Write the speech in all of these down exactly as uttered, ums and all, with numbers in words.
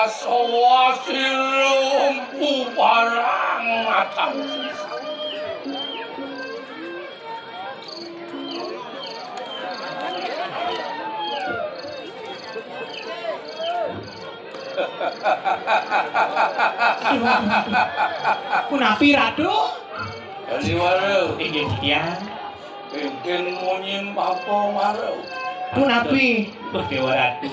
Sawa sira mpu barang matan. Punapi, Ratu? Kaliwara. Inggih, Titiang. Mungkin munyin bapa mara. Punapi? Wah, Déwa Ratu.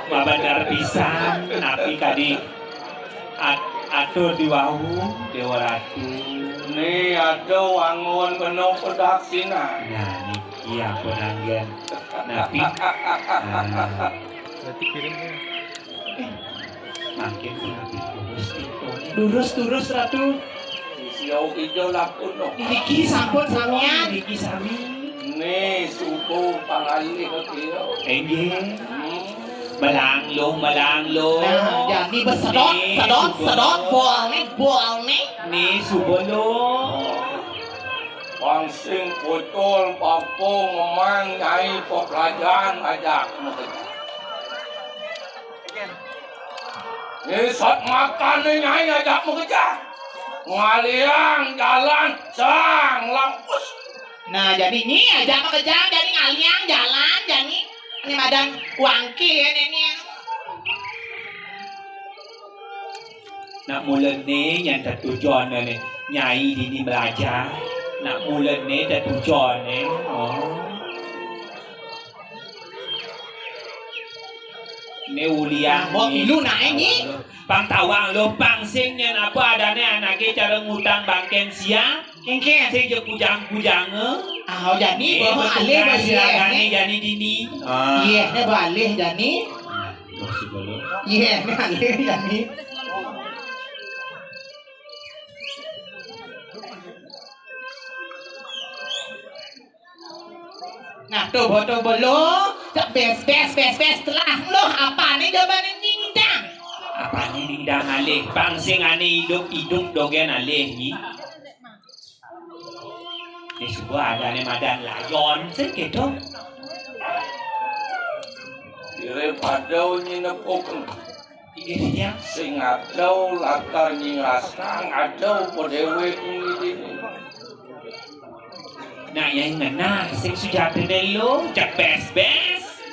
Mababar pisan, napi kadi at-, atur diwawu, Déwa Ratu. Né ada wangun kena padaksina. Nah, niki ampun anggén. Napi? Nah. Berarti kirim ya. Mangkin punapi durus, Ratu. Durus, durus, Ratu. Sisiau ijo lakun no. Niki sampun samian. Niki sami. Né, suba pangalih kira. Inggih. Hmm. Melangluh, melangluh. Nah, jani besedot, né, sedot, suba sedot, lo. Bol né, bol né. Né, suba lo. Pang sing pocol, papa ngemang, nyai pepelajahan ajak makejang. Ngisat makané nyai ajak makejang. Ngaliang jalan sang lampus. Nah, jani nyi ajak makejang, jani ngaliang jalan, jani né madan wangké ya, né, né. Nak mula né nyai tetujon né, nyai dini belajar. Nak mula né tetujon né. Oh. Né ulian. Mbok né. Milu naé, Nyi? Pang tawang lo, pang sing nyén apa adané anaké cara ngutang bangkén sia? Kéngkén. Sing ja kujang-kujanga. Ah, oh, jani, né, bah, betugas alih, bah, iya, siragané né. Jani dini. Ah. Iya, né, bah, alih, jani. Nah, terus dulu. Iya, né, alih, jani. Nah, tuh, tuh, belum. Cak bes, bes, bes, bes, telah. Loh, apané jawabané ningdang? Apané ningdang alih? Pang sing ané idup-idup dogén alih, Nyi. Né suba adané madan layon, sing kéto. Daripada nyi nepuk. Inggih, Titiang. Sing ada lakar nyingasang, ada padéwék ngidiné. Nah, nyai ngenah, sing sujatiné lo, cak bes-bes.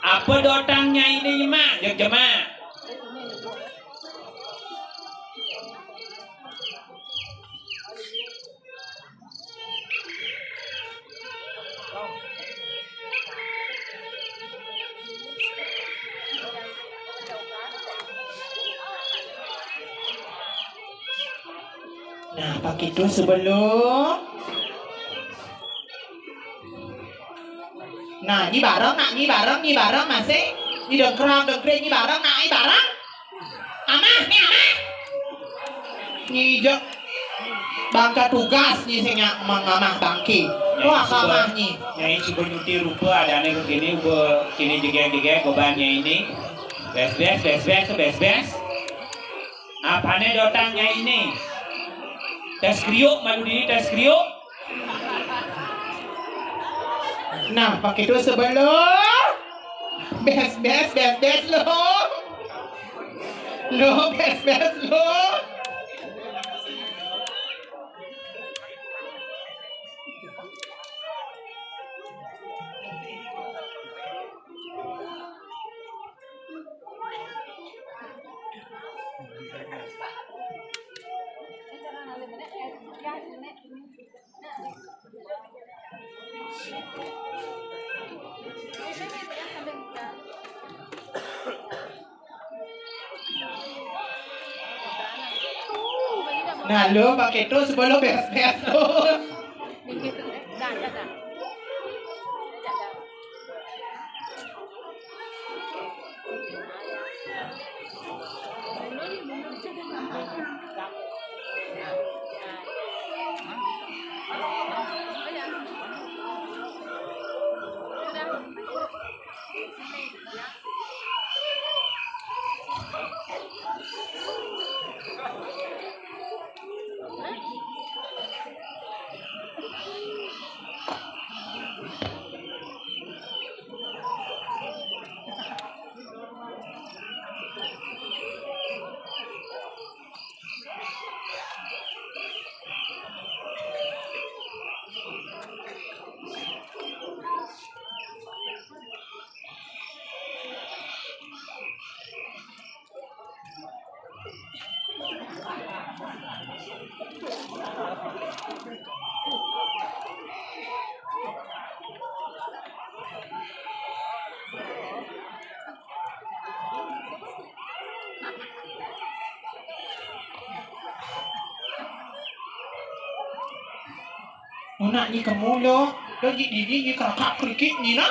Apa dotang nyainé nyemak, jeg jemak? Nah, pakitu sebelum. Nah, nyi bareng, nak nyi bareng, nyi bareng masih. Nyi dengkrak, dengkrik, nyi bareng, nak nyi bareng. Amah, né amah. Nyi jek bangka tugas nyi sing nyak mangamah bangké. Nyai. Wah, suba, kamah nyi. Nyai suba nyuti rupa adané kéné, uba kéné jegég-jegég beban nyai né. Bes, bes, bes, bes, bes, bes. Apané dotang nyai né? Tes kriuk, malu dini tes kriuk. Nah, pakitu sebelum. Bes, bes, bes, bes, lo. Lo, bes, bes, lo. Nah, lo pakitu sebelum bes-bes lo. Nak ni kemula, lagi diri ni kerakak kerikit ni lah.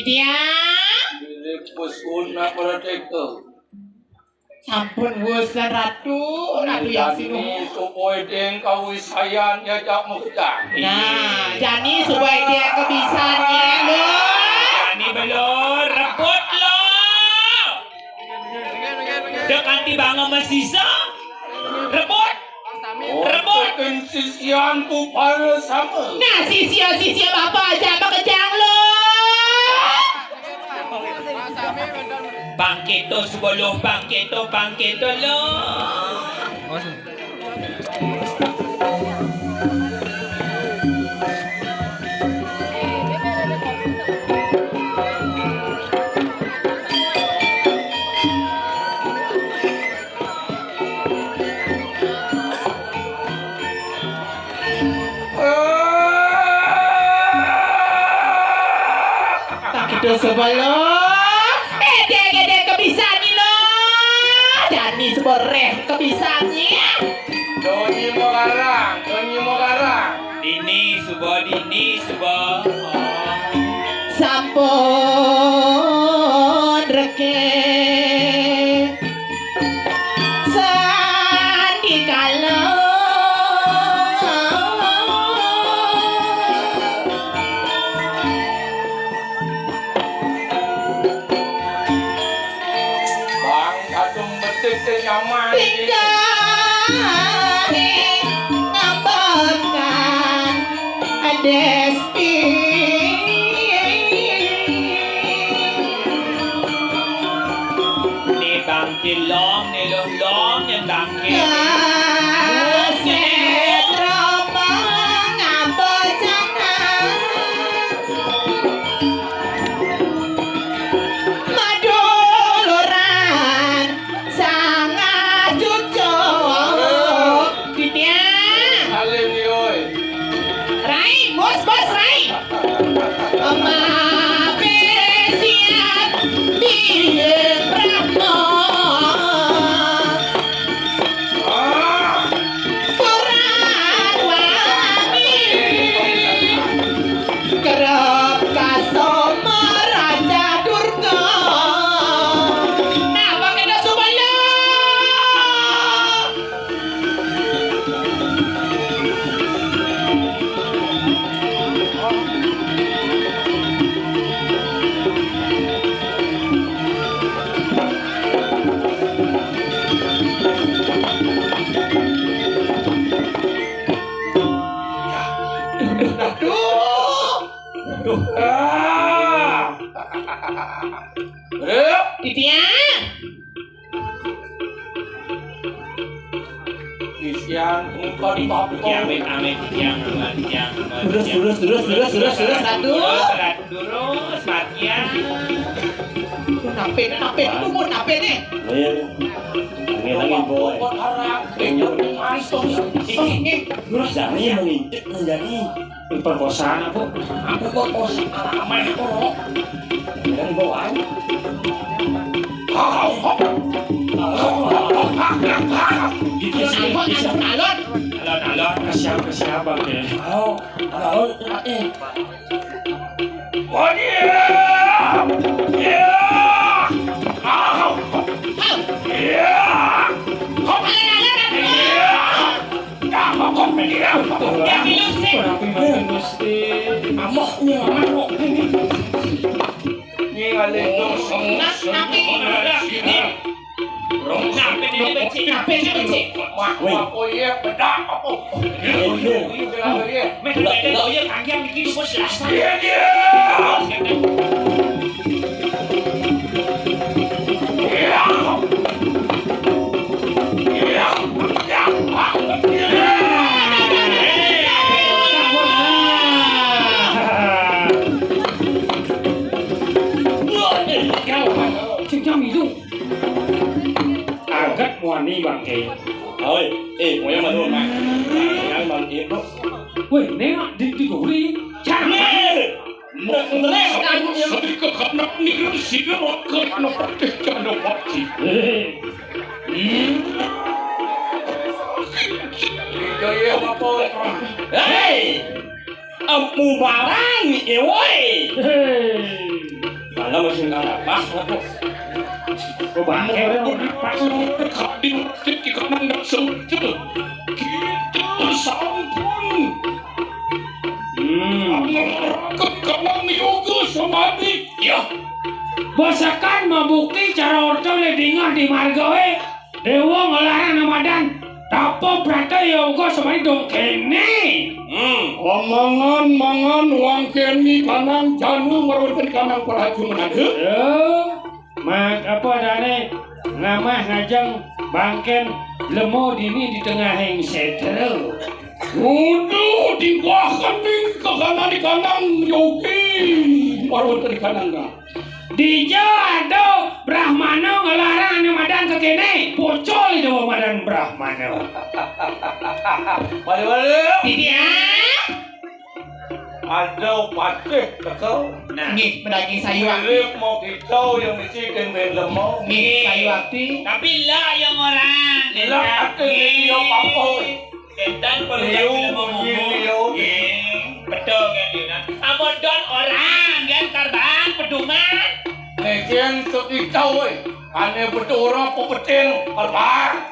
Tiang. Bilik pesun nak mereka. Sampun wus Ratu, Ratu yang sinuhun. Jani supaya ding kawisayan nyajak mukdang. Nah, jani supaya ding kebisan ya, lho. Jani belum, rebut lho. Dek kanti bangun mesisa, rebut. Rebut. Sisian pupara sama. Nah, sisia-sisia bapa aja makejang lho. Bangkit to sebelum bangkit to, bangkit to lho. Tak kito sebelum. Eh, dek, dek, kebisan ni lo. Jani sebereh kebisan ni. Donyi Mogarang, Donyi Mogarang. Dini suba, dini suba. Sampun reke sandikala. Bang, kadung betik teh nyaman. Tingkah ngambekan Desti. Ni bangkit long, ni long, ni bangkit. Kasih Rama ngapa jangan. Maduluran sangat cucuk. Titiang. Alim ni, oi. Rai, bos, bos, rai. Mabe siap biar berapa. Kurang wangi. Kerap kasoma Raja Durga. Nah, pakai dah supaya. Aduh. Aduh. Ah. Aduh. Titiang. Titiang, ngumpat apa? Titiang, amit, amit, titiang, amit, titiang, amit, titiang. Terus, terus, terus, terus, terus, terus, satu. Terus, terus, terus, matian. Napin, napin, tuh, mun, napin, nih. Iya. Ini lagi, boy. Buat orang, eh, jangan masuk. Ini, ini. Terus, jangan menginjek, jangan. Perkosaan apa? Aku perkosa anak amah aku. Dan bawaan. Gitu sih, bisa. Alon-alon. Alon-alon, ke siapa, ke siapa, ke? Oh, alon-alon, eh. Oh, iya. Iya. Ah. Iya. Alon-alon, alon-alon. Iya. Amoh nyaman kok. Ini kali itu. Nah, napi? Napi ini becik, napi ini becik. Wah, wah, oh iya, bedak. Oh, iya, iya, iya. Bedak, bedak, oh iya, kangkang ini bos jelas. Iya, iya. Sing jam pitu. Angkat muani bangke. Oi, eh, moyang malu, Mak. Moyang malu, eh, bro. Weh, nengok di, di guri. Jangan. Ndak ngelek. Sedikit kena niru sini, kena patih, kena mati. Hmm. Iya, iya, apa? Hei! Empu barang ni, eh, woi. Hei. Lah, masih nggak apa-apa. Kok bangke, orang orang pas. Kadin, kita sampun. Hmm. Ngelaraken kanang yoga samadi. Ya. Basakan mabukti cara orta le dingah di marga we. Dewa ngelarang namadan tapa prata yoga samadi dong kene. Hmm. Omongan mangan wangkeni kanang janu merunten kanang peraju menade. Ya. Mak apa dane ngamah ngajeng bangken lemo dini di tengahing setra. Uduh, dingwah kening kekanani kanang yogi marwenten kanang. Dija ada Brahmana ngelarang ane madan kekene, pocol dewa madan Brahmana. Balik-balik. Iya. Ada patih teka. Nah. Nggih, pedaging sayuakti. Mirip mau kita yang mesti kena lemah. Nggih, sayuakti. Tapi lah yang orang. Lah, ada yang apa? Entan perlu lemu ngomong. Nggih, betul kan dia. Amun don orang kan karban pedoman. Neken sekita we. Ane betul orang pepetin karban.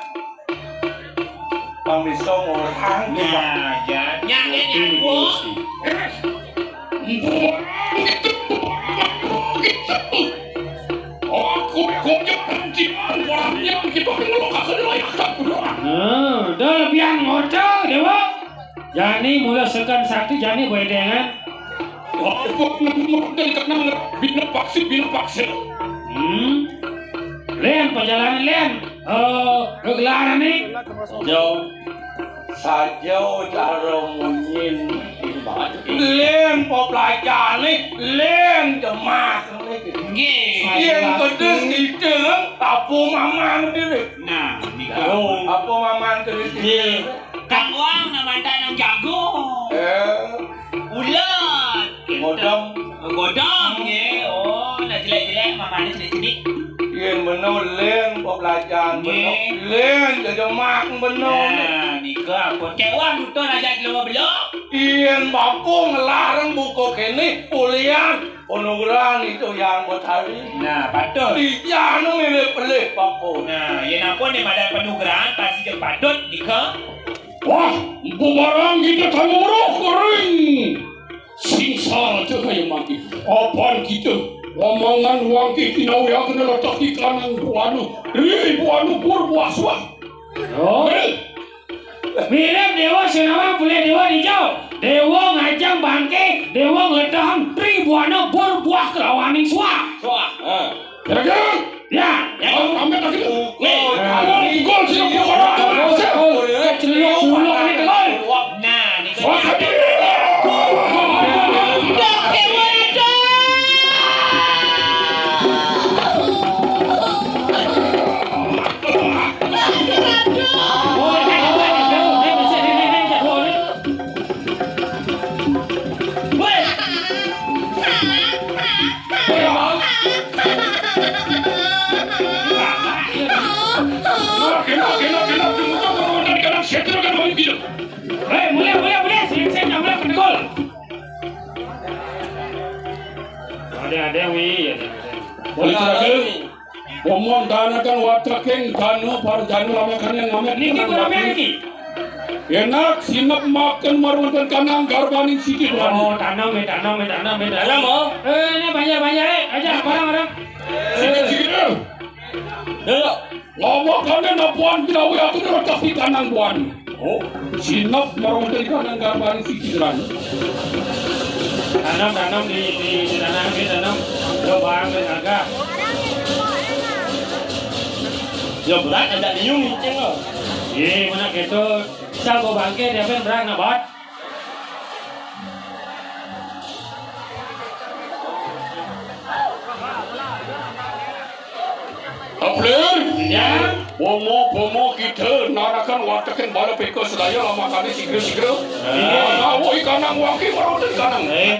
Pang bisa ngorang. Nah, ya. Nyak, nyak, nyak. Mbuang itu, mbuang itu. Aku punya kencing, orangnya kita ngeluh kasar layak tak pulang. Nah, dah lebihan ngoceh, Dewa. Jani mula sekan sakti, jani boy dengan. Apa nemu dari kenang bina paksa, bina paksa. Hmm. Len, perjalanan Len. Eh, kegelaran nih. Jauh. Saja cara munyin. Len pop lajane, len jemak. Nggih. Yen pedes kita, apa maman dulu? Nah, nika. Apa maman dulu? Nggih. Kang Wang namanta nang jago. Eh. Ulet. Godong. Godong, nggih. Oh, nak jelek-jelek, mamane cenik-cenik. Yen meno len kok belajar, meno nggih. Len jejemak meno. Nah, nika ampun. Kewah nonton aja di luar belok. Yen bapu ngelarang buku kene, ulian, penugrahan itu yang buat hari. Nah, patut. Tiga anu milih pelih bapu. Nah, yen ampun nek madan penugrahan, pasti je patut, nika. Wah, empu barang kita tamuruh kering. Sing saja kaya mati. Apan kita, lamangan wangke kinawiakna letak di kanang buana. Ri buana bur buah suah. Oh. Ri. Mirip dewa sing nawang pulih dewa dijau. Dewa ngajang bangke, dewa ngedahang tri buana bur buah kelawaning suah. Suah. Ha. Kira-kira? Ya, ya. Ambil lagi. Pukul. Pukul, sini pukul. Celuk, celuk, ini tegol. Nah, ini tegol. Hei, mulai, mulai, mulai. Sing, sing, mulai, betul. Ada, ada, wi, ya. Boleh, silakan. Momon danakan wataking dana para jana lamekan yang ngamet. Niki kurang niki. Enak sinep makan marunten kanang garbaning siki. Oh, tanam, eh, tanam, eh, tanam, eh, tanam. Tanam, oh. Eh, ini banyak, banyak, eh. Aja, barang, barang. Siki, siki, eh. Dulu. Lamakane napuan pinawi aku terus tapi kanang buan. Oh, sinep marunten kanang garbaning siki. Tanam, tanam di, di, di tanah, di tanam. Lo barang, di harga. Ya berat, ada liung, ceng, lo. Iya, mana gitu. Bisa gua bangke, dia pun berang, nabat. Aplir? Ya. Bomo, bomo kita narakan watakan bala peka sedaya lamakane sigra-sigra. Nah, woi kanang wangke marunten kanang. Eh,